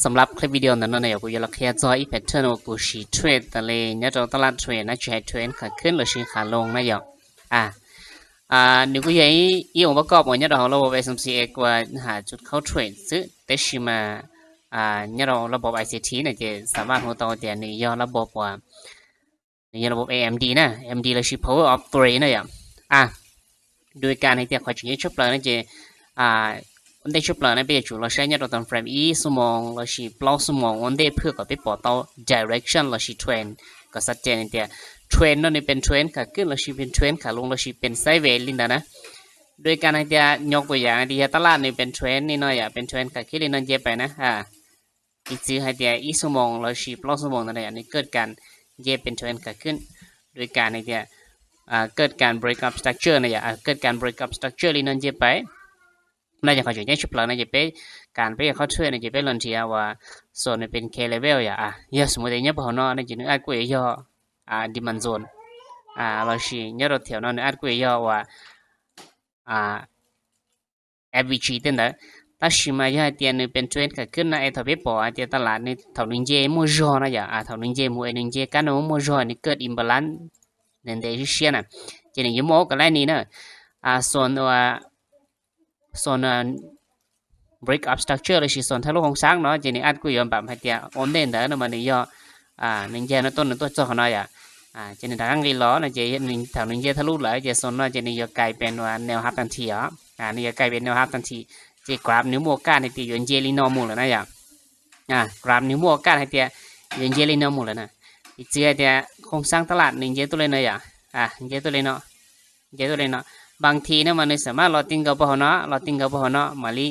ສຳລັບຄລິບວິດີໂອນັ້ນເນາະ ຍາກ ກູຢາກເຮັດຈອຍອີກແພັດເທີນ ໂອ ກູຊິເທຣດຕະເລຍ ຍາມເຮົາຕະຫຼາດເທຣດນະ ຈະໃຫ້ເທຣດຂາຂຶ້ນ ຫຼື ຊິຂາລົງນະ ຍາກ ອາ ອາ ນີ້ ກູຢາກອີອົງປະກອບວ່າ ຍາມເຮົາລະບົບ ເອັສເອັມຊີເອັກ ວ່າຫາຈຸດເຂົ້າເທຣດ ຊຶ່ງແຕ່ຊິມາ ອາ ຍາມເຮົາລະບົບ ໄອຊີທີ ນະ ຈະສາມາດຮູ້ຕໍ່ແຕ່ນີ້ ຍາມລະບົບວ່າ ໃນລະບົບເອເອັມດີນະ ເອເອັມດີ ຫຼືຊິ Power of Three ນະ ອາ ໂດຍການໃຫ້ແຕ່ ຂ້ອຍຈະໃຫ້ຊຸບເລີຍນະ ຈະ ອາ ໄດ້ຊຸບເລີຍນະ ເປັນຈຸລະໃຊ້ຍາດຕອນເຟຣມອີກຊົ່ວໂມງ ຫຼືຊິປອກຊົ່ວໂມງ ໂອນເດ ເພື່ອກໍໄປປອກຕໍ່ direction ຫຼືຊິເທຣນ ກໍຊັດເຈນແຕ່ ເທຣນນັ້ນນີ້ເປັນເທຣນຂາຂຶ້ນ ຫຼືຊິເປັນເທຣນຂາລົງ ຫຼືຊິເປັນໄຊເວລີ້ນະ ໂດຍການໃຫ້ແຕ່ ຍົກຕົວຢ່າງ ທີ່ຕະຫຼາດນີ້ເປັນເທຣນນີ້ເນາະ ອາ ເປັນເທຣນຂາຂຶ້ນນີ້ເນາະ ເຈໄປນະ ອາ ອີກຊື່ໃຫ້ແຕ່ອີກຊົ່ວໂມງ ແລ້ວຊິປອກຊົ່ວໂມງນັ້ນແຫຼະ ອັນນີ້ເກີດການແຍກເປັນເທຣນຂາຂຶ້ນ ໂດຍການໃຫ້ແຕ່ ອາ ເກີດການ break up structure ນະ ອາ ເກີດການ break up structure ລີ້ນອນເຈໄປ ນະ ຈະເຂົ້າໃຈໃນຊຸບເລີຍນະ ຈະເປັນການໄປເຂົ້າເທຣດນະ ຈະເປັນລອນເທີຍວ່າ ໂຊນນີ້ເປັນ K level ອາ ອາ ຢາກ ສົມມຸດວ່າ ຍາມເຮົາເນາະ ໃນຈຸດນີ້ອາດກູຢາກ ອາ demand zone ອາ ແລ້ວຊິຍາດແຖວເນາະ ອາດກູຢາກວ່າ ອາ ເອັຟວີຈີ ເຕັນເດີ ຕາຊິມາຍາເຕຍໜຶ່ງເປັນເທຣນຂາຂຶ້ນນະ ໄອທອບເປັນປໍ ອາ ເຕຍຕະຫຼາດນີ້ ເທົ່າໜຶ່ງເຈໝູ່ຈອນະ ອາ ເທົ່າໜຶ່ງເຈໝູ່ ເອໜຶ່ງເຈກັນໝູ່ຈອນນີ້ ເກີດ imbalance ເດີນເດເຊຍນະ ເຈນີ້ຢູ່ໝົດກໍໄດ້ນີ້ເນາະ ອາ ສ່ວນວ່າ ສ່ວນ ອາ break up structure ຫຼືຊິສ່ວນທະລຸໂຄງສ້າງເນາະ ເຈນີ້ອາດກູຢອມປັບໃຫ້ເຕຍ on ເດີນເດີນະ ມານີ້ຢໍ ອາ ໜຶ່ງເຈນະ ຕົ້ນນະ ຕົວຈອກເນາະ ອາ ອາ ເຈນີ້ທາງລີລອເນາະ ເຈເຫັນໜຶ່ງ ແຖວໜຶ່ງເຈທະລຸເລີຍ ເຈໂຊນເນາະ ເຈນີ້ຢໍກາຍເປັນວ່າແນວຮັບທັນທີ ອາ ນີ້ຢໍກາຍເປັນແນວຮັບທັນທີ ເຈກຣາຟນີ້ມີໂອກາດໃຫ້ເຕຍຢໍເຈລີນອນໝູ່ແລ້ວນະ ອາ ກຣາຟນີ້ມີໂອກາດໃຫ້ເຕຍຢໍເຈລີນອນໝູ່ແລ້ວນະ ອີກເທື່ອເຕຍໂຄງສ້າງຕະຫຼາດນີ້ເຈຕົວເລຍເນາະ ອາ ເຈຕົວເລຍເນາະ ເຈຕົວເລຍເນາະ ບາງທີເນາະ ມັນສາມາດລໍຕິງເກົ່າເຮົາເນາະ ລໍຕິງເກົ່າເຮົາເນາະ ມາລີ້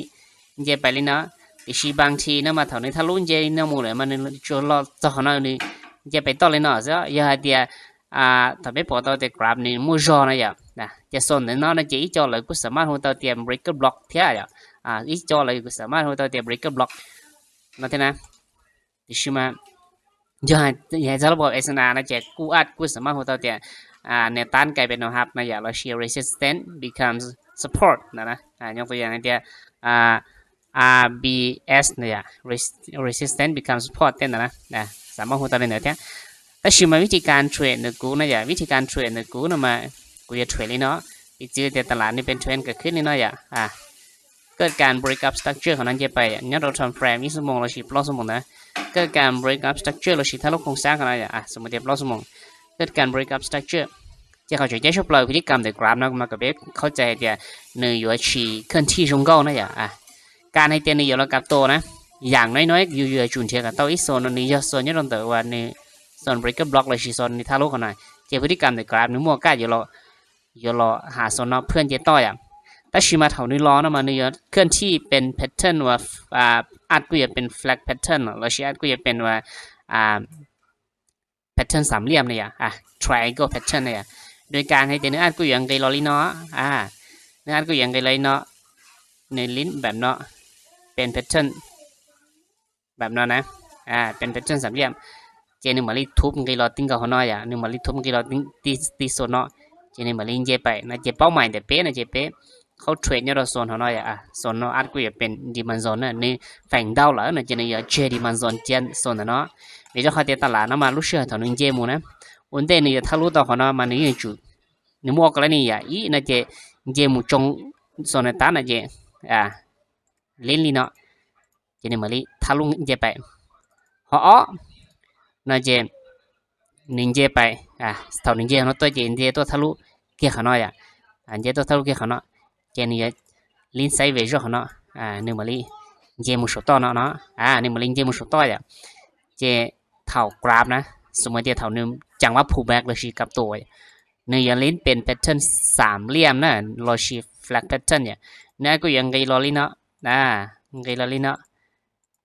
ເຈໄປລີ້ເນາະ ອີກຊິບາງທີເນາະ ມາເທົ່ານີ້ທະລຸເຈລີນອນໝູ່ເລີຍ ມັນຈະລໍຈອກເຮົາເນາະ ນີ້ເຈໄປຕໍ່ເລີຍເນາະ ເຈົ້າ ຢ່າໃຫ້ເຕຍ ອາ ຖ້າໄປປອກຕໍ່ແຕ່ກຣາຟນີ້ໝູ່ຈອນະ ອາ ນະ ຈະໂຊນເນາະ ນະ ຈະອີກຈອກເລີຍ ກູສາມາດຮູ້ຕໍ່ແຕ່ breaker block ເທື່ອ ອາ ອີກຈອກເລີຍ ກູສາມາດຮູ້ຕໍ່ແຕ່ breaker block ເນາະ ເທົ່ານັ້ນ ທີ່ຊື່ມາ ຢ່າໃຫ້ ຢ່າໃຫ້ຈະລະບົບ ເອັສແອນອາ ນະ ຈະ ກູອາດ ກູສາມາດຮູ້ຕໍ່ແຕ່ ອາ ແນວຕ້ານກາຍເປັນແນວຮັບນະ ຢ່າ ແລ້ວຊິ resistance becomes support ນະ ນະ ອາ ຍົກຕົວຢ່າງໃຫ້ແຕ່ ອາ ອາ ບີ ເອສ ນະ resistance becomes support ເຕັນນະ ນະ ສາມາດຮູ້ຕໍ່ໄດ້ເນາະ ແຕ່ຊິມາວິທີການເທຣດນະ ກູນະ ຢ່າ ວິທີການເທຣດນະ ກູນະ ມາ ກູຢາກເທຣດລີ້ເນາະ ອີກຈື່ແຕ່ຕະຫຼາດນີ້ເປັນເທຣນຂາຂຶ້ນນີ້ເນາະ ຢ່າ ອາ ເກີດການ break up structure ຂອງມັນເຈໄປ ຍາດຕອນເຟຣມອີກຊົ່ວໂມງ ແລ້ວຊິປອກຊົ່ວໂມງນະ ເກີດການ break up structure ແລ້ວຊິທະລຸໂຄງສ້າງຂອງມັນ ອາ ສົມມຸດເປັນປອກຊົ່ວໂມງ ເກີດການ break up structure ຈະເຂົ້າໃຈ ຈະຊົບເລີຍພຶດຕິກຳໂດຍກຣາຟເນາະ ມັນກໍເປັນເຂົ້າໃຈແຕ່ໜຶ່ງຢູ່ທີ່ເຄື່ອນທີ່ຊົງເກົ່ານະ ຢ່າ ອາ ການໃຫ້ແຕ່ໜຶ່ງຢູ່ລະກັບໂຕນະ ຢ່າງນ້ອຍໆ ຢູ່ຢູ່ຈຸນເທກະເຕົ້າອີກໂຊນໜຶ່ງ ຢາກໂຊນຍາດຕອນເຕີວ່າໜຶ່ງໂຊນ breaker block ແລ້ວຊິໂຊນນີ້ທະລຸເຂົ້າມາ ຈະພຶດຕິກຳໂດຍກຣາຟໜຶ່ງໝວກກາດຢູ່ລະ ຢູ່ລໍຫາໂຊນເນາະ ເພື່ອຈະຕໍ່ຢ່າງ ແຕ່ຊິມາເທົ່ານີ້ລໍນະ ມານີ້ເຄື່ອນທີ່ເປັນ pattern ວ່າ ອາ ອາດກູຢາກເປັນ flag pattern ເນາະ ແລ້ວຊິອາດກູຢາກເປັນວ່າ ອາ pattern ສາມຫຼ່ຽມນີ້ ອາ triangle pattern ນີ້ ໂດຍການໃຫ້ແຕ່ໜຶ່ງອາດກູຢາກໄກລໍລີ້ເນາະ ອາ ໜຶ່ງອາດກູຢາກໄກລໍລີ້ເນາະ ໜຶ່ງລີ້ນແບບເນາະ ເປັນ pattern ແບບນັ້ນນະ ອາ ເປັນ pattern ສາມຫຼ່ຽມ ເຈໜຶ່ງມາລີ້ທຸບໄກລໍຕິງເກົ່າເຮົາເນາະ ອາ ໜຶ່ງມາລີ້ທຸບໄກລໍຕິງ ຕີ ຕີໂຊນເນາະ ເຈໜຶ່ງມາລີ້ເຈໄປນະ ເຈເປົ້າໝາຍແຕ່ເປ້ນະ ເຈເປ້ເຂົ້າເທຣດຍາດຕອນໂຊນເຮົາເນາະ ອາ ໂຊນເນາະ ອາດກູຢາກເປັນ demand zone ນະ ໜຶ່ງແຝງເດົາລະນະ ເຈໜຶ່ງຢາກເຈ demand zone ຈຽນໂຊນນະເນາະ ເວລາເຮົາແຕ່ຕະຫຼາດນະ ມາລຸເຊື່ອເທົ່າໜຶ່ງເຈໝູ່ນະ ອຸນເຕໜຶ່ງຢາກທະລຸຕໍ່ເຮົາເນາະ ມາໜຶ່ງຢູ່ຈຸດ ໜຶ່ງໝວກກໍລະນີ້ ອາ ອີນະ ເຈ ເຈໝູ່ຈົງໂຊນໃນຕານະ ເຈ ອາ ລີ້ນລີ້ເນາະ ເຈໜຶ່ງມາລີ້ທະລຸເຈໄປ ເຮົາເອາະເນາະ ເຈໜຶ່ງເຈໄປ ອາ ເທົ່າໜຶ່ງເຈເນາະ ຕົວເຈ ເຈຕົວທະລຸເກຍຂານ້ອຍ ອາ ເຈຕົວທະລຸເກຍຂານ້ອຍ ເຈໜຶ່ງລີ້ໄຊເວຈອກເນາະ ອາ ໜຶ່ງມາລີ້ເຈໝູ່ໂຊຕໍ່ເນາະ ອາ ໜຶ່ງມາລີ້ເຈໝູ່ໂຊຕໍ່ ອາ ເຈເທົ່າກຣາຟນະ ສົມມຸດເທົ່າໜຶ່ງ ຈັງຫວະ pullback ຫຼືຊິກັບໂຕ ໜຶ່ງຢາກຫຼິ້ນເປັນ pattern ສາມຫຼ່ຽມນະ ຫຼືຊິ flag pattern ເນາະ ອາ ກູຢາກໄກລໍລີ້ເນາະ ອາ ໄກລໍລີ້ເນາະ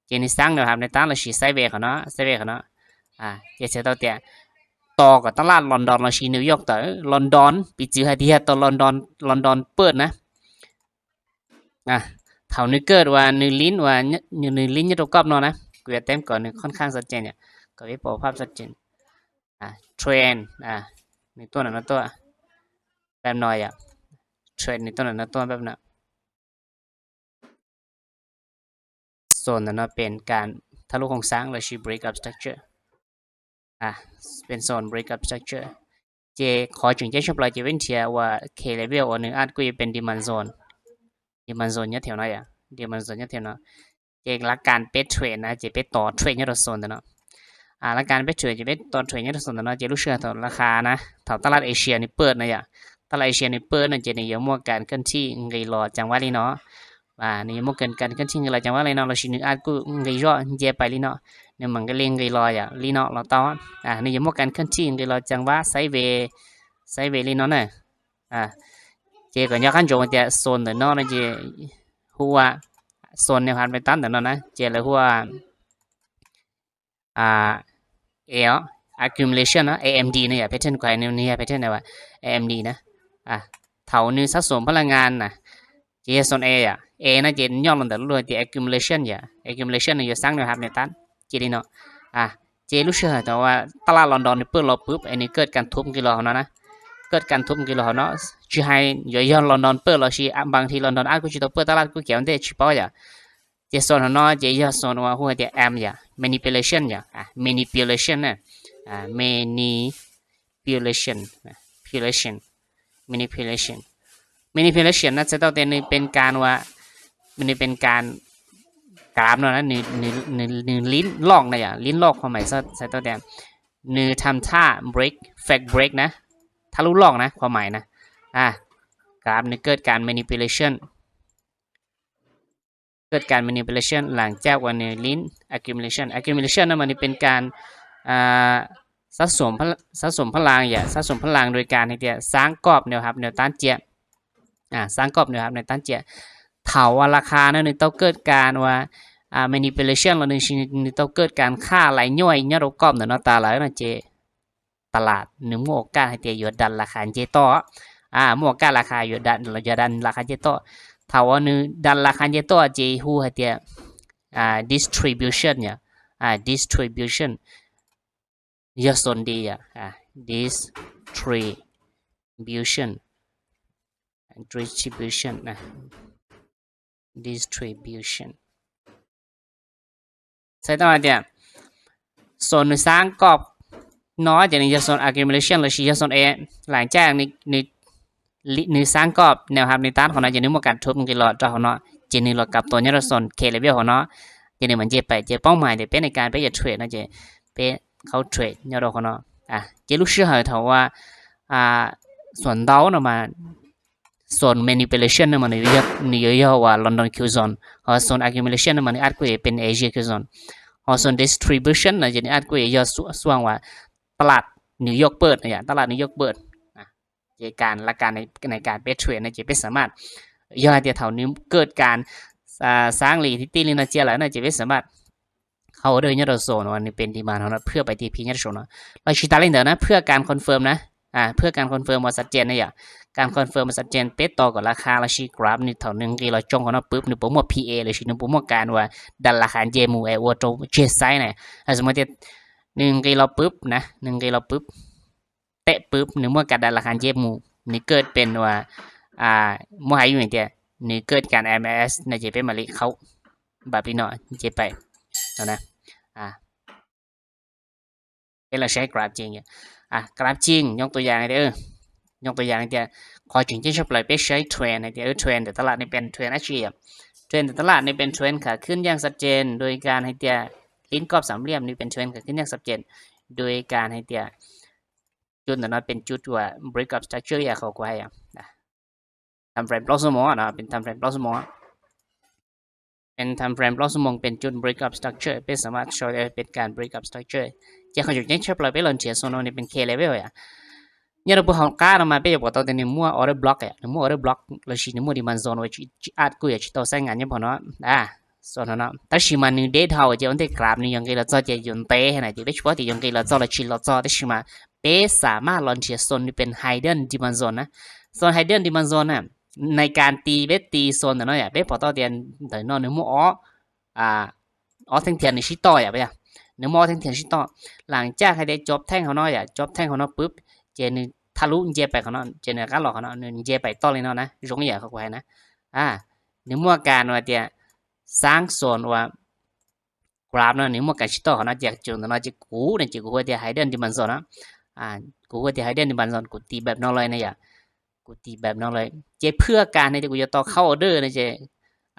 ເຈນີ້ສ້າງແນວຮັບແນວຕ້ານ ແລ້ວຊິໄຊເວຂະເນາະ ໄຊເວຂະເນາະ ອາ ເຈເສຍຕໍ່ແຕ່ ຕໍ່ກັບຕະຫຼາດລອນດອນ ແລ້ວຊິນິວຢອກຕໍ່ລອນດອນ ປີຈື່ໃຫ້ທີ່ເຮັດຕໍ່ລອນດອນ ລອນດອນເປີດນະ ອາ ເທົ່າໜຶ່ງເກີດວ່າໜຶ່ງຫຼິ້ນວ່າ ໜຶ່ງຫຼິ້ນຢູ່ຕົວກອບເນາະນະ ກູຢາກແຕ້ມກ່ອນ ໜຶ່ງຂ້ອນຂ້າງຊັດເຈນ ເນຍ ກໍໄປໂປພາບຊັດເຈນ ອາ ເທຣນ ອາ ໜຶ່ງຕົວນັ້ນຕົວ ແບບໜ້ອຍ ອາ ເທຣນໜຶ່ງຕົວນັ້ນຕົວ ແບບນັ້ນ ໂຊນນັ້ນເນາະ ເປັນການ ທະລຸໂຄງສ້າງ ຫຼືຊິ break up structure ອາ ເປັນໂຊນ break up structure ເຈ ຂໍຈຶ່ງຈະຊອບລາຍເຈເວັ້ນເທຍວ່າ K level ອັນໜຶ່ງອາດກຸຍເປັນ demand zone demand zone ຍາແຖວນ້ອຍອະ demand zone ຍາແຖວນ້ອຍ ເຈຫຼັກການເປັດເທຣດນະ ເຈເປັດຕໍ່ເທຣດຍາໂດໂຊນເນາະ ອາ ຫຼັກການເປັດເທຣດ ເຈເປັດຕໍ່ເທຣດຍາໂດໂຊນເນາະ ເຈຮູ້ເຊື່ອຕໍ່ລາຄານະ ເທົ່າຕະຫຼາດເອເຊຍນີ້ເປີດນະຍະ ຕະຫຼາດເອເຊຍນີ້ເປີດນະ ເຈນີ້ຢາມົວການເຄື່ອນທີ່ ງີລໍຈັງຫວະລີເນາະ ອາ ນີ້ຢາມົວການເຄື່ອນທີ່ ງີລໍຈັງຫວະລີເນາະ ລະຊິໜຶ່ງອາດກຸຍ ງີລໍແຍ່ໄປລີເນາະ ນີ້ມັນກະລີງຣີລໍຍາ ລີເນາະ ລໍຕໍ່ ອາ ນີ້ຢາມົວການເຄື່ອນທີ່ ງຣີລໍຈັງຫວະ ໄຊເວ ໄຊເວລີເນາະນະ ອາ ເຈກໍຍອກຄັນໂຈງແຕ່ໂຊນເດີນອນນະ ເຈຮູ້ວ່າໂຊນແນວຮັບແນວຕ້ານເດີນອນນະ ເຈເລີຍຮູ້ວ່າ ອາ ເອ accumulation ເນາະ ເອເອັມດີ ນະຍາ pattern ກວ່ານີ້ pattern ນະວ່າ ເອເອັມດີ ນະ ອາ ເທົ່ານີ້ສະສົມພະລັງງານນະ ເຈໂຊນເອອະ ເອນະ ເຈຍ່ອງລົງແຕ່ລົງແຕ່ accumulation ຍາ accumulation ນະ ຢູ່ສ້າງແນວຮັບແນວຕ້ານ ເຈນີ້ເນາະ ອາ ເຈຮູ້ເຊື່ອແຕ່ວ່າຕະຫຼາດລອນດອນນີ້ເປີດລອບປຶບ ອັນນີ້ເກີດການທຸບງຣີລໍເນາະນະ ເກີດການທຸບງຣີລໍເນາະ ຊິໃຫ້ຍ້ອນລອນດອນເປີດລອບຊິ ອາ ບາງທີລອນດອນອາດກຸຊິໂຕເປີດຕະຫຼາດກຸແກວເດຊິເປົາຍາ ເຈໂຊນເນາະ ເຈຢາໂຊນວ່າ ຫົວເຈແອມຍາ manipulation ຍາ ອາ manipulation ນະ ອາ manipulation ນະ manipulation manipulation manipulation ນະ ໃສ່ຕໍ່ແຕ່ນີ້ເປັນການວ່າ ມັນນີ້ເປັນການກາບເນາະນະ ນີ້ ນີ້ ນີ້ ນີ້ ຫຼິ້ນລອກນະຍາ ຫຼິ້ນລອກ ຄວາມໝາຍໃສ່ຕໍ່ແຕ່ນີ້ທຳທ່າ break fake break ນະ ທະລຸລອກນະ ຄວາມໝາຍນະ ອາ ກາບນີ້ເກີດການ manipulation ເກີດການ manipulation ຫຼັງຈາກວ່ານີ້ຫຼິ້ນ accumulation accumulation ນະ ມັນນີ້ເປັນການ ອາ ສະສົມພະ ສະສົມພະລັງ ຢາ ສະສົມພະລັງໂດຍການເຮັດ ສ້າງກອບແນວຮັບແນວຕ້ານເຈຍ ອາ ສ້າງກອບແນວຮັບແນວຕ້ານເຈຍ ຖ້າວ່າລາຄານັ້ນນີ້ຕ້ອງເກີດການວ່າ ອາ manipulation ລະໜຶ່ງຊິຕ້ອງເກີດການຂາຍໄລ່ຍ່ອຍຍອດກອບນັ້ນເນາະ ຕາລາຍນະເຈ ຕະຫຼາດໜຶ່ງມີໂອກາດໃຫ້ເຕຍຢູ່ດັນລາຄາເຈຕໍ່ ອາ ມີໂອກາດລາຄາຢູ່ດັນ ຢູ່ດັນລາຄາເຈຕໍ່ ຖ້າວ່າໜຶ່ງດັນລາຄາເຈຕໍ່ ເຈຮູ້ໃຫ້ເຕຍ ອາ distribution ຍາ ອາ distribution ຍາໂຊນດີ ອາ distribution distribution ນະ distribution ໃສ່ຕໍ່ມາເດຍ ໂຊນນີ້ສ້າງກອບເນາະ ຈາກນີ້ຈະໂຊນ accumulation ຫຼືຊິຈະໂຊນ A ຫຼັງຈາກນີ້ ນີ້ ນີ້ສ້າງກອບແນວຮັບແນວຕ້ານຂອງນະ ຈາກນີ້ໝົດການທຸບມັນກໍລອດເນາະ ຈາກນີ້ລອດກັບຕົວຍາໂດໂຊນ K level ຂອງເນາະ ຈາກນີ້ມັນເຈໄປ ເຈເປົ້າໝາຍເດເປັນໃນການໄປເທຣດນະ ເຈໄປເຂົ້າເທຣດຍາໂດຂອງເນາະ ອາ ເຈລູກເຊື່ອໃຫ້ເທົ່າວ່າ ອາ ສ່ວນເດົານະມາ ໂຊນ manipulation ນະ ມັນຢູ່ ຢູ່ ຢູ່ວ່າ London Q zone ເພາະວ່າໂຊນ accumulation ນະ ມັນອາດກໍເປັນ Asia Q zone ເພາະໂຊນ distribution ນະ ຈະອາດກໍຢູ່ຊ່ວງ ຊ່ວງວ່າຕະຫຼາດນິວຢອກເປີດນະ ຕະຫຼາດນິວຢອກເປີດນະ ຈະການ ຫຼັກການໃນ ໃນການໄປເທຣດນະ ຈະໄປສາມາດຍ້ອນໃຫ້ເທົ່ານີ້ເກີດການ ອາ ສ້າງ liquidity ນີ້ນະ ເຈຍລະນະ ຈະໄປສາມາດ ເຂົ້າເດີຍາໂດໂຊນ ອັນນີ້ເປັນ demand ເຮົານະ ເພື່ອໄປທີ່ P ຍາໂດໂຊນເນາະ ແລ້ວຊິຕາເລ່ນເດີນະ ເພື່ອການ confirm ນະ ອາ ເພື່ອການ confirm ວ່າຊັດເຈນນະ ການ confirm ວ່າຊັດເຈນ ເປັດຕໍ່ກັບລາຄາ ແລ້ວຊິກຣາຟນີ້ເທົ່າໜຶ່ງກຣີລອຍຈົງເຂົາເນາະ ປຶບ ນີ້ບໍ່ໝົດ P A ຫຼືຊິໜຶ່ງບໍ່ໝົດການວ່າດັນລາຄາເຈໝູ່ ແອໂອໂຕເຈໄຊນະ ຖ້າສົມມຸດໜຶ່ງກຣີລອຍປຶບນະ ໜຶ່ງກຣີລອຍປຶບ ແຕະປຶບ ໜຶ່ງໝວດການດັນລາຄາເຈໝູ່ ນີ້ເກີດເປັນວ່າ ອາ ໝວດໄຮຢູ່ນີ້ເດ ນີ້ເກີດການ MAS ນະ ເຈເປັນມາລິເຂົ້າ ບາບນີ້ເນາະ ເຈໄປເນາະນະ ອາ ເປັນລະໃຊ້ກຣາຟຈິງ ອາ ກຣາຟຈິງ ຍົກຕົວຢ່າງໃຫ້ເດີ ຍົກຕົວຢ່າງໃຫ້ເດ ຂໍຈຶ່ງຈະສະໄປເປັນໃຊ້ເທຣນໃຫ້ເດ ເທຣນແຕ່ຕະຫຼາດນີ້ເປັນເທຣນອາຊີບ ເທຣນແຕ່ຕະຫຼາດນີ້ເປັນເທຣນຂາຂຶ້ນຢ່າງຊັດເຈນ ໂດຍການໃຫ້ເດ ຫຼິ້ນກອບສາມຫຼ່ຽມນີ້ເປັນເທຣນຂາຂຶ້ນຢ່າງຊັດເຈນ ໂດຍການໃຫ້ເດ ຈຸດນັ້ນເນາະ ເປັນຈຸດທີ່ວ່າ break up structure ຢ່າເຂົ້າໃກ້ອະນະ time frame ເກົ້າຊົ່ວໂມງເນາະ ເປັນ time frame ເກົ້າຊົ່ວໂມງ ເປັນ time frame ເກົ້າຊົ່ວໂມງ ເປັນຈຸດ break up structure ເປັນສາມາດຊ່ອຍໄດ້ເປັນການ break up structure ຈະເຂົ້າໃຈແຈ້ງຊັດເຈນໄປເລີຍ ເທຣນໂຊນນີ້ເປັນ K level ອະ ຍາມໃດພວກເຮົາການອອກມາເປັນ ບໍ່ຕ້ອງແຕ່ໃນໝວດ order block ອະ ໃນໝວດ order block ແລ້ວຊິໃນໝວດ demand zone ໄວ້ ອາດກຸຍຊິຕໍ່ໃຊ້ງານຍັງພໍເນາະ ອາ ສ່ວນເຮົາເນາະ ແຕ່ຊິມາໜຶ່ງເດດເຮົາຈະອັນເດກຣາຟນີ້ຍັງກີລະຈອດຈະຍົນເຕະຫັ້ນນະ ທີ່ເປັນສະເພາະທີ່ຍັງກີລະຈອດລະຊິລະຈອດ ແຕ່ຊິມາ ເປສາມາດລອນເທສໂຊນນີ້ເປັນ hidden demand zone ນະ ໂຊນ hidden demand zone ນະ ໃນການຕີເວັດຕີໂຊນເນາະ ເປັນພໍຕໍ່ຕຽນເນາະ ໜຶ່ງໝວດອອກ ອາ ອອກແທ່ງທຽນນີ້ຊິຕໍ່ ອາ ໜຶ່ງໝວດອອກແທ່ງທຽນຊິຕໍ່ ຫຼັງຈາກໃຫ້ໄດ້ຈົບແທ່ງເຮົາເນາະ ອາ ຈົບແທ່ງເຮົາເນາະປຶບ ເຈນທະລຸເຈໄປເນາະ ເຈນການຫຼອກເນາະ ເຈໄປຕໍ່ເລີຍເນາະນະ ຍົກຕົວຢ່າງເຂົ້າໃຈນະ ອາ ໜຶ່ງໝວດການວ່າເຕຍ ສ້າງໂຊນວ່າ graph ເນາະ ໃນໝວດການຊີ້ຕໍ່ເຮົາເນາະ ຈາກຈຸດນັ້ນເນາະ ຈະກູເນາະ ຈະກູເຮັດທີ່ hidden dimension ເນາະ ອ່າ ກູເຮັດທີ່ hidden dimension ກູຕີແບບນັ້ນເລີຍນະຢາ ກູຕີແບບນັ້ນເລີຍ ເຈ ເພື່ອການນີ້ ກູຈະຕໍ່ເຂົ້າ order ນະເຈ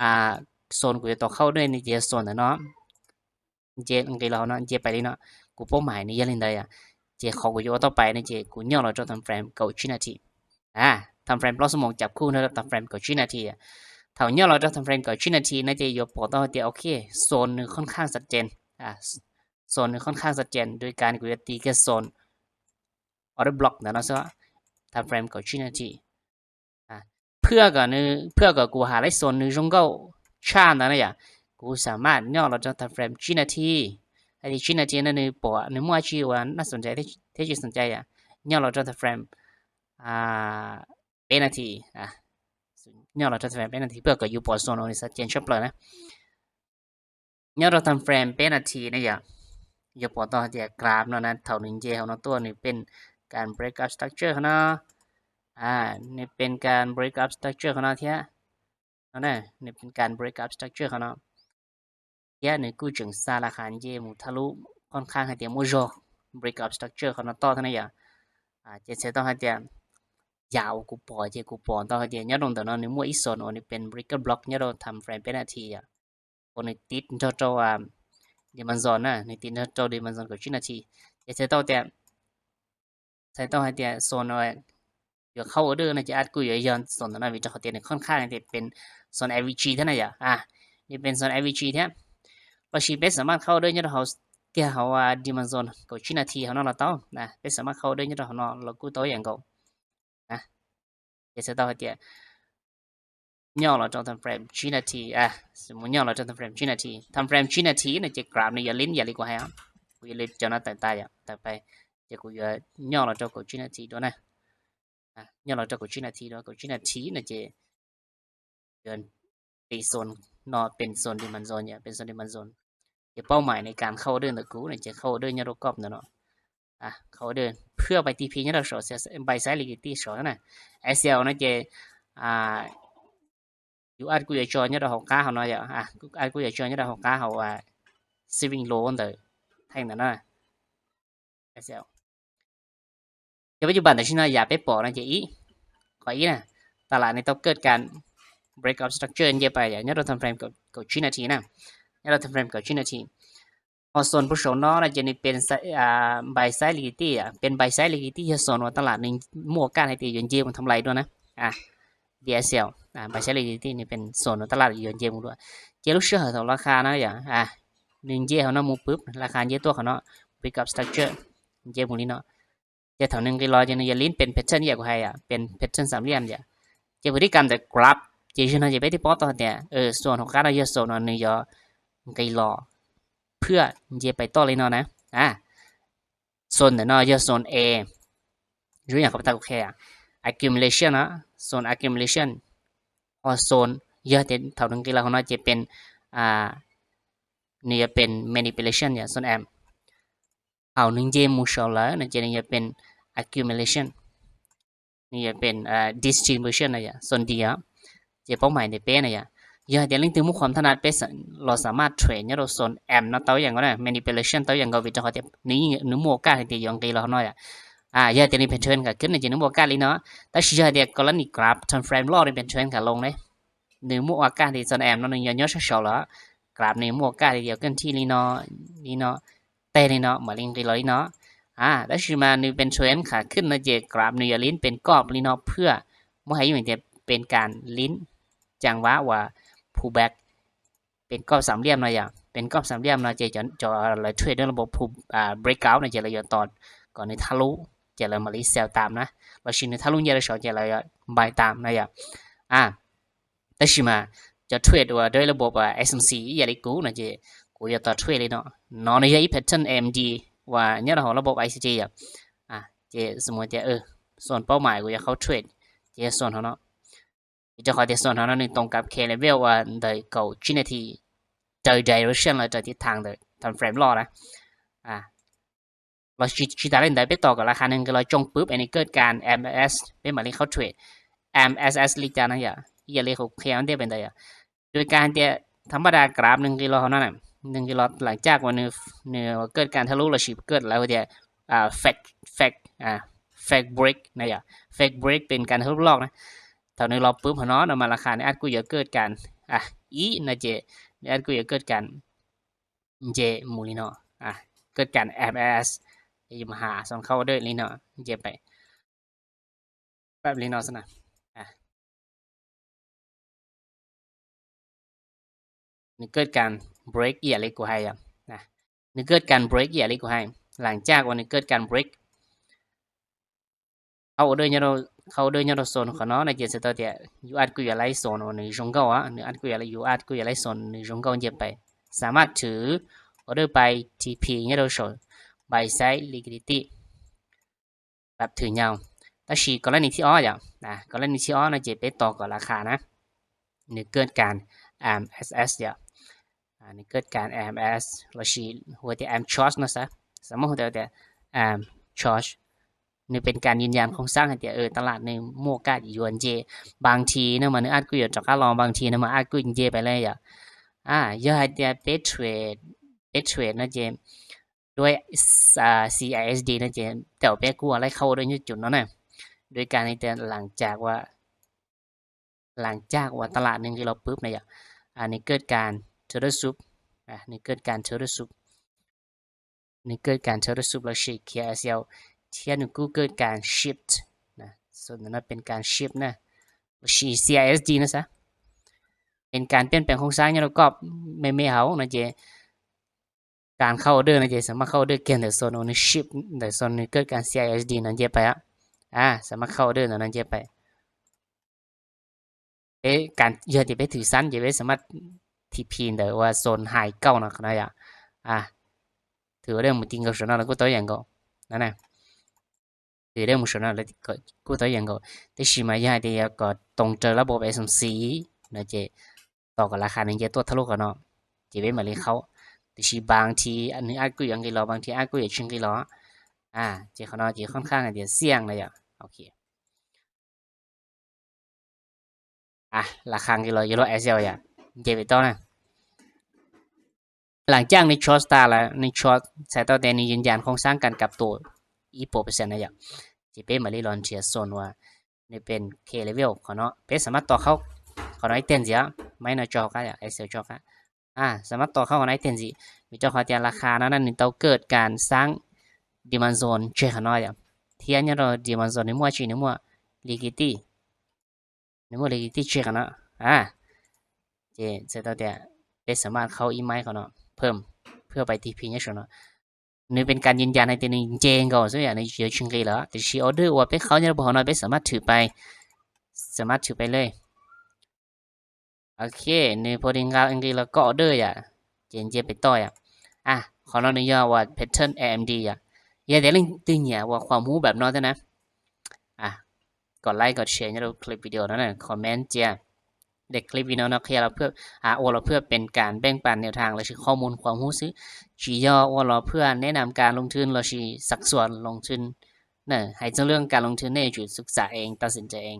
ອ່າ ໂຊນ ກູຈະຕໍ່ເຂົ້າ order ນີ້ ເຈ ໂຊນນະເນາະ ເຈ ອັງກິດລາວເນາະ ເຈ ໄປເລີຍເນາະ ກູເປົ້າໝາຍນີ້ ຢາກຫຼິ້ນໄດ້ອະ ເຈ ຂໍ ກູຈະເອົາຕໍ່ໄປນະເຈ ກູຫຍໍ້ລາວຈາກ time frame ເກົ້າສິບນາທີ ອ່າ time frame ລອດຊົ່ວໂມງຈັບຄູ່ເນາະ time frame ເກົ້າສິບນາທີອະ ເທົ່າຫຍໍ້ລາວຈາກ time frame ເກົ້າສິບນາທີນະເຈ ຢູ່ປອດຕໍ່ເດ ໂອເຄ ໂຊນໜຶ່ງຄ່ອນຂ້າງຊັດເຈນ ອ່າ ໂຊນໜຶ່ງຄ່ອນຂ້າງຊັດເຈນ ໂດຍການ ກູຈະຕີແຄ່ໂຊນ order block ນະເນາະ time frame ເກົ້າສິບນາທີ ອ່າ ເພື່ອກະ ເພື່ອກະກູຫາໄດ້ໂຊນໜຶ່ງຊົງເກົ້າ ຊານນະນະຢາ ກູສາມາດຫຍໍ້ລາວຈາກ time frame ສິບນາທີ ໃຫ້ສິບນາທີນະ ໜຶ່ງປອ ໜຶ່ງໝວດທີ່ວ່າໜ້າສົນໃຈ ທີ່ ທີ່ຈະສົນໃຈອະ ຫຍໍ້ລາວຈາກ time frame ອ່າ ແປດນາທີ ອ່າ ຫຍໍ້ລາວຈາກ time frame ແປດນາທີ ເພື່ອກະຢູ່ປອດໂຊນ ອອກນີ້ຊັດເຈນຊັບເລີຍນະ ຫຍໍ້ລາວ time frame ແປດນາທີນະຢາ ຢູ່ປອດຕໍ່ເດ ກຣາຟເນາະນະ ເທົ່າໜຶ່ງເຈ ເຮົາເນາະ ຕົວນີ້ເປັນການ break up structure ເຮົາເນາະ ອ່າ ນີ້ເປັນການ break up structure ເຮົາເນາະ ເທຍ ເນາະ ນີ້ເປັນການ break up structure ເຮົາເນາະ ເທຍ ນີ້ກູຈຶ່ງສາລາຄາເຈ ໝູທະລຸ ຄ່ອນຂ້າງໃຫ້ເຕ ໝູຢໍ break up structure ເຮົາເນາະ ຕໍ່ທາງນະຢາ ອ່າ ເຈ ເຊຕໍ່ໃຫ້ເຕ ຢາວ ກູປອຍເຈ ກູປອນຕໍ່ໃຫ້ເຕ ຍອດລົງເດີເນາະ ນີ້ໝວດອີກໂຊນ ໂອ ນີ້ເປັນ breaker block ຍອດລົງ time frame ແປດນາທີອະ ໂອ ນີ້ຕິດເທົ່າ ເທົ່າ ອ່າ dimension ນະ ນີ້ຕິດເທົ່າ dimension ເກົ້າສິບນາທີ ເຈ ເຊຕໍ່ເຕ ໃສ່ຕໍ່ໃຫ້ເຕໂຊນເອົາໄວ້ ຢູ່ເຂົ້າ order ນະ ຈະອາດກູຢູ່ຍ້ອນໂຊນຕົວນັ້ນ ວິຈາຂອງເຕນີ້ຄ່ອນຂ້າງທີ່ເປັນໂຊນ average ເທົ່ານັ້ນຢາ ອ່າ ນີ້ເປັນໂຊນ average ແທ້ ລາວຊິເປັນສາມາດເຂົ້າ order ຍອດເຮົາ ທີ່ເຮົາວ່າ dimension ເກົ້າສິບນາທີເຮົາເນາະ ລາວເຕົ້ານະ ເປັນສາມາດເຂົ້າ order ຍອດເຮົາເນາະ ລາວກູຕໍ່ຢ່າງເກົ່ານະ ຈະໃສ່ຕໍ່ໃຫ້ເຕ ຫຍໍ້ລາວຈາກ time frame ສິບນາທີ ອ່າ ສົມມຸດຫຍໍ້ລາວຈາກ time frame ສິບນາທີ time frame ສິບນາທີນະ ຈະກຣາຟນີ້ຢ່າຫຼິ້ນ ຢ່າຫຼິ້ນກວ່າໃຫ້ ກູຢ່າຫຼິ້ນເຈົ້ານະ ຕາຍ ຕາຍ ຕາຍໄປ ຈະກູຢ່າຫຍໍ້ລາວຈາກ ເກົ້າສິບນາທີໂດນນະ ອ່າ ຫຍໍ້ລາວຈາກ ເກົ້າສິບນາທີໂດນ ເກົ້າສິບນາທີນະ ຈະ ເດືອນ ເປັນໂຊນເນາະ ເປັນໂຊນທີ່ມັນໂຊນ ເປັນໂຊນທີ່ມັນໂຊນ ຈະເປົ້າໝາຍໃນການເຂົ້າ order ນະ ກູນະ ຈະເຂົ້າ order ຍອດລວມກອບນະເນາະ ອ່າ ເຂົ້າ order ເພື່ອໄປຕີພີຍອດເຮົາ buy side liquidity ຊອນນະ SL ນະ ຈະ ອ່າ ຢູ່ອາດກູຢາຈອນຍອດເຮົາກາເຮົາເນາະ ອ່າ ອາດກູຢາຈອນຍອດເຮົາກາເຮົາວ່າ sell low ເດີ ແທ່ງນັ້ນນະ SL ແຕ່ປັດຈຸບັນຕາຊິນນະ ຢາໄປປອນນະ ຈະອີກ ຂໍອີກນະ ຕະຫຼາດນີ້ຕ້ອງເກີດການ break up structure ເຍໄປ ຍອດລວມ time frame ເກົ້າສິບນາທີນະ ຍອດລວມ time frame ເກົ້າສິບນາທີ ຮອດໂຊນຜູ້ຊົງເນາະ ນະ ຈະນີ້ເປັນ buy side liquidity ອ່າ ເປັນ buy side liquidity ໂຊນວ່າຕະຫຼາດນີ້ມີໂອກາດໃຫ້ເຕຢອນເຢມທຳລາຍດ້ວຍນະ ອ່າ DSL ອ່າ buy side liquidity ນີ້ເປັນໂຊນວ່າຕະຫຼາດຢອນເຢມດ້ວຍ ເຈ ລູກເຊື່ອເຮົາເທົ່າລາຄານະ ຢ່າ ອ່າ ໜຶ່ງເຢເຮົາເນາະ ໝູປຶບ ລາຄາເຢຕົວເຮົາເນາະ break up structure ເຢໝູນີ້ເນາະ ຈະເທົ່າໜຶ່ງກິໂລ ຈະໜຶ່ງຢາຫຼິ້ນເປັນ pattern ເຢກວ່າໃຫ້ ອ່າ ເປັນ pattern ສາມຫຼ່ຽມ ຈະ ຈະພຶດຕິກຳແຕ່ກຣາຟ ຈະຢູ່ນະ ຈະໄປທີ່ປອດຕໍ່ແຕ່ ເອີ ໂຊນຂອງການເອົາເຢໂຊນໜຶ່ງຢາ ກິໂລ ເພື່ອເຢໄປຕໍ່ເລີຍເນາະນະ ອ່າ ໂຊນເນາະ ເຢໂຊນ A ຢູ່ຫຍັງຂອງຕາໂອເຄ ອ່າ accumulation ເນາະ ໂຊນ accumulation ຮອດໂຊນ ເຢແຕ່ເທົ່າໜຶ່ງກິໂລເນາະ ຈະເປັນ ອ່າ ນີ້ຈະເປັນ manipulation ເຢ ໂຊນ M ເອົາໜຶ່ງເຢໝູຊອລເລີ ນະ ຈະນີ້ຈະເປັນ accumulation ນີ້ຈະເປັນ ອ່າ distribution ນະ ໂຊນ D ອ່ະ ຈະເປົ້າໝາຍໃນເປ້ນະ ຢາ ຢາແຕ່ເລັ່ງຕື່ມຄວາມຖະໜັດເປ້ ລາວສາມາດເທຣດຍອດໂຊນ M ເນາະ ເຕົ້າຢ່າງກໍໄດ້ manipulation ເຕົ້າຢ່າງກໍວິຈາຂອງເຮົາ ນີ້ໜຶ່ງໂມກາໃຫ້ເຕຢອງກີລາວເນາະ ອ່າ ຢາແຕ່ນີ້ເປັນເທຣນຂາຂຶ້ນ ຈະໜຶ່ງໂມກາລີເນາະ ແຕ່ຊິຢາແຕ່ກໍລະນີກຣາຟ time frame ລອດນີ້ເປັນເທຣນຂາລົງເດ້ ໜຶ່ງໂມກາທີ່ໂຊນ M ເນາະ ໜຶ່ງຍອດຍອດຊອລເນາະ ກຣາຟນີ້ໂມກາທີ່ດຽວເກີນທີ່ລີເນາະ ນີ້ເນາະ ແຕ່ນີ້ເນາະ ມາຫຼິ້ນກີລາວນີ້ເນາະ ອ່າ ແຕ່ຊິມານີ້ເປັນເທຣນຂາຂຶ້ນນະ ຈະກຣາຟນີ້ຢ່າຫຼິ້ນເປັນກອບລີເນາະ ເພື່ອບໍ່ໃຫ້ຢູ່ແຕ່ເປັນການຫຼິ້ນຈັງຫວະວ່າ pullback ເປັນກອບສາມຫຼ່ຽມເນາະ ຢ່າ ເປັນກອບສາມຫຼ່ຽມເນາະ ຈະ ຈະ ຈະເລີຍເທຣດດ້ວຍລະບົບ breakout ນະ ຈະເລີຍຕອນ ກ່ອນນີ້ທະລຸ ຈະເລີຍມາລີເຊວຕາມນະ ລະຊິນີ້ທະລຸເຢລະຊອນ ຈະເລີຍບາຍຕາມນະ ຢ່າ ອ່າ ແຕ່ຊິມາຈະເທຣດວ່າດ້ວຍລະບົບ SMC ຢ່າລີກູນະ ຈະ ກູຢາຕໍ່ເທຣດເລີຍເນາະ ນອນໃນເຮັດ pattern MD ວ່າຍາດເຮົາລະບົບ ICT ອ່າ ຈະ ສົມມຸດຈະ ເອີ ໂຊນເປົ້າໝາຍ ກູຢາເຂົ້າເທຣດ ຈະໂຊນເຮົາເນາະ ຈະເຂົ້າທີ່ໂຊນເຮົາເນາະ ນີ້ຕົງກັບ K level ວ່າໄດ້ເກົ້າສິບນາທີ ເຈີ direction ແລ້ວເຈີທິດທາງເດີ time frame ລອດນະ ອ່າ ລາວຊິ ຊິຕາເລ່ນໄດ້ໄປຕໍ່ກັບລາຄາໜຶ່ງກິໂລ ຈົງປຶບ ອັນນີ້ເກີດການ MSS ເປັນມາເລັດເຂົ້າເທຣດ MSS ລິຈານະ ຢ່າ ຢ່າເລໂຄແຄນເດເປັນໄດ ໂດຍການທີ່ທຳມະດາກຣາຟໜຶ່ງກິໂລເທົ່ານັ້ນນະ ໜຶ່ງກິໂລ ຫຼັງຈາກວ່າໜຶ່ງ ໜຶ່ງເກີດການທະລຸ ລະຊິເກີດລະຫວ່າງ ອ່າ fake fake ອ່າ fake break ນະຢະ fake break ເປັນການທະລຸລອກນະ. ຖ້າໜຶ່ງລອບປຶບຫັ້ນເນາະ ນຳມາລາຄານີ້ອາດກໍຈະເກີດການ ອ່າ ອີກນະເຈ ອາດກໍຈະເກີດການ ເຈ ໝູ່ລີເນາະ ອ່າ ເກີດການ MAS ຢູ່ມະຫາສ່ວນເຂົ້າເດີລີເນາະ ເຈໄປ ແບບນີ້ເນາະຊັ້ນນະ ອ່າ ນີ້ເກີດການ break ເອຍເລັກກວ່າໄຮອະນະ ນີ້ເກີດການ break ເອຍເລັກກວ່າໄຮ ຫຼັງຈາກວ່ານີ້ເກີດການ break ເຂົ້າເດີຍອດ ເຂົ້າເດີຍອດໂຊນຂອງເນາະ ໃນເຈນສະຕອເຕຍ ຢູ່ອາດກຸຍາໄລໂຊນ ໃນຊ່ວງເກົ່າອະ ຢູ່ອາດກຸຍາໄລ ຢູ່ອາດກຸຍາໄລໂຊນ ໃນຊ່ວງເກົ່າເຈໄປ ສາມາດຖືອອເດີໄປ TP ຍອດໂຊນ buy side liquidity ແບບຖືຍາວ ແຕ່ຊິກໍລະນີທີ່ອອກຍາວນະ ກໍລະນີທີ່ອອກນະ ເຈໄປຕໍ່ກັບລາຄານະ ນີ້ເກີດການ MSS ຍາວ ອ່າ ນີ້ເກີດການ MSS ລະຊິຫົວແຕ່ M short ນະຊະ ສະມມຸດຫົວແຕ່ M short ນີ້ເປັນການຢືນຢັນໂຄງສ້າງໃຫ້ແຕ່ ເອີ ຕະຫຼາດນີ້ມີໂອກາດຢວນເຈ ບາງທີນະ ມັນອາດກຸຍຈອກກາລອງ ບາງທີນະ ມັນອາດກຸຍເຈໄປເລີຍ ອ່າ ຢ່າໃຫ້ແຕ່ໄປເທຣດ ໄປເທຣດນະເຈ ດ້ວຍ ອ່າ CISD ນະເຈ ແຕ່ໄປກົວໄລ່ເຂົ້າດ້ວຍຈຸດນັ້ນນະ ໂດຍການໃຫ້ແຕ່ຫຼັງຈາກວ່າ ຫຼັງຈາກວ່າຕະຫຼາດໜຶ່ງທີ່ລອບປຶບນະ ອັນນີ້ເກີດການ Turtle Soup ອາ ນີ້ເກີດການ Turtle Soup ນີ້ເກີດການ Turtle Soup ລະຊິ KSL ທຽນ Google ເກີດການ Shift ນະ ສ່ວນນັ້ນເປັນການ Shift ນະ ລະຊິ CISD ນະຊະ ເປັນການປ່ຽນແປງໂຄງສ້າງຍອດລະກອບແມ່ໆເຮົານະເຈ ການເຂົ້າອອເດີນະເຈ ສາມາດເຂົ້າອອເດີ Candlestick Ownership ໄດ້ ສ່ວນນີ້ເກີດການ CISD ນະເຈໄປອະ ອາ ສາມາດເຂົ້າອອເດີນະເຈໄປ ເອ ການເຫຍື່ອທີ່ໄປຖືຊັ້ນ ຈະໄປສາມາດ TP ໄດ້ວ່າໂຊນ High ເກົ່ານະ ຂະໜາດ ອາ ຖືເລື່ອງໝູຕິງກັບສະນອນ ແລ້ວກໍຕົວຢ່າງກໍນັ້ນນະ ຖືເລື່ອງໝູສະນອນ ແລ້ວກໍຕົວຢ່າງກໍ ແຕ່ຊິມາຢາກແຕ່ກໍຕົງເຈີລະບົບ SMC ນະເຈ ຕໍ່ກັບລາຄາໜຶ່ງເຈຕົວທະລຸຂະໜາດ ເຈເປັນມາເລີເຂົ້າ ແຕ່ຊິບາງທີອັນນີ້ອາດກຸຍອັງກິລອ ບາງທີອາດກຸຍຊິງກິລອ ອາ ເຈຂະໜາດ ເຈຂ້ອນຂ້າງຈະສ່ຽງນະ ໂອເຄ ອ່ະ ລາຄາກິໂລ ຢູໂຣ ເອສແອລ ຍາ ເຈໄປຕໍ່ນະ ຫຼັງຈາກນີ້ short stop ລະ ນີ້ short ສາຍຕໍ່ແຕ່ນີ້ຢືນຢັນໂຄງສ້າງການກັບໂຕອີກເປີເຊັນນະ ເຈໄປມາລີລອນເທຍໂຊນວ່າ ນີ້ເປັນ K level ຂອງເນາະ ເປັນສາມາດຕໍ່ເຂົ້າຂອງນ້ອຍເຕັນເສຍ ໄມ້ນະຈອກກະ ເອສແອລຈອກກະ ອາ ສາມາດຕໍ່ເຂົ້າຂອງນ້ອຍເຕັນຊິ ມີເຈົ້າຂອງແຕ່ລາຄານັ້ນ ນີ້ຕ້ອງເກີດການສ້າງ demand zone ເຈຂະນ້ອຍ ທຽນຍາດ demand zone ໃນໝວດ C ໃນໝວດ liquidity ໃນໝວດ liquidity ເຈຂະນ້ອຍ ອາ ເຈ ເສຍຕໍ່ແຕ່ ເປັນສາມາດເຂົ້າອີກໄມ້ຂະເນາະ ເພີ່ມ ເພື່ອໄປ TP ຍາດໂຊນເນາະ ນີ້ເປັນການຢືນຢັນໃຫ້ແຕ່ນີ້ເຈງກໍ ສ່ວນໃຫຍ່ໃນເຍອະຊິງກີລະ ແຕ່ຊິອອເດີວ່າໄປເຂົ້າຍາດ ບໍ່ເຮົານ້ອຍ ໄປສາມາດຖືໄປ ສາມາດຖືໄປເລີຍ ໂອເຄ ນີ້ພໍດີງາມອັນນີ້ລະກໍອອເດີຍາ ເຈນເຈໄປຕໍ່ຍາ ອາ ຂໍລອງນີ້ຍາວ່າ pattern AMD ຍາ ຍາແຕ່ເລື່ອງຕື່ນຍາວ່າຄວາມຮູ້ແບບນ້ອຍເທົ່ານັ້ນ ອາ ກົດໄລກົດແຊຍຍາ ຄລິບວິດີໂອນັ້ນ ຄອມເມັນເຈຍ ເດັກຄລິບວິດີໂອເນາະ ເພື່ອ ອາ ໂອລະເພື່ອເປັນການແບ່ງປັນແນວທາງ ແລະ ຊິຂໍ້ມູນຄວາມຮູ້ຊື່ ຊິຢໍ່ໂອລະເພື່ອແນະນຳການລົງທຶນ ແລະ ຊິຊັກຊວນລົງທຶນເນາະ ໃຫ້ເຈົ້າເລື່ອງການລົງທຶນນີ້ຈຸດສຶກສາເອງ ຕັດສິນໃຈເອງ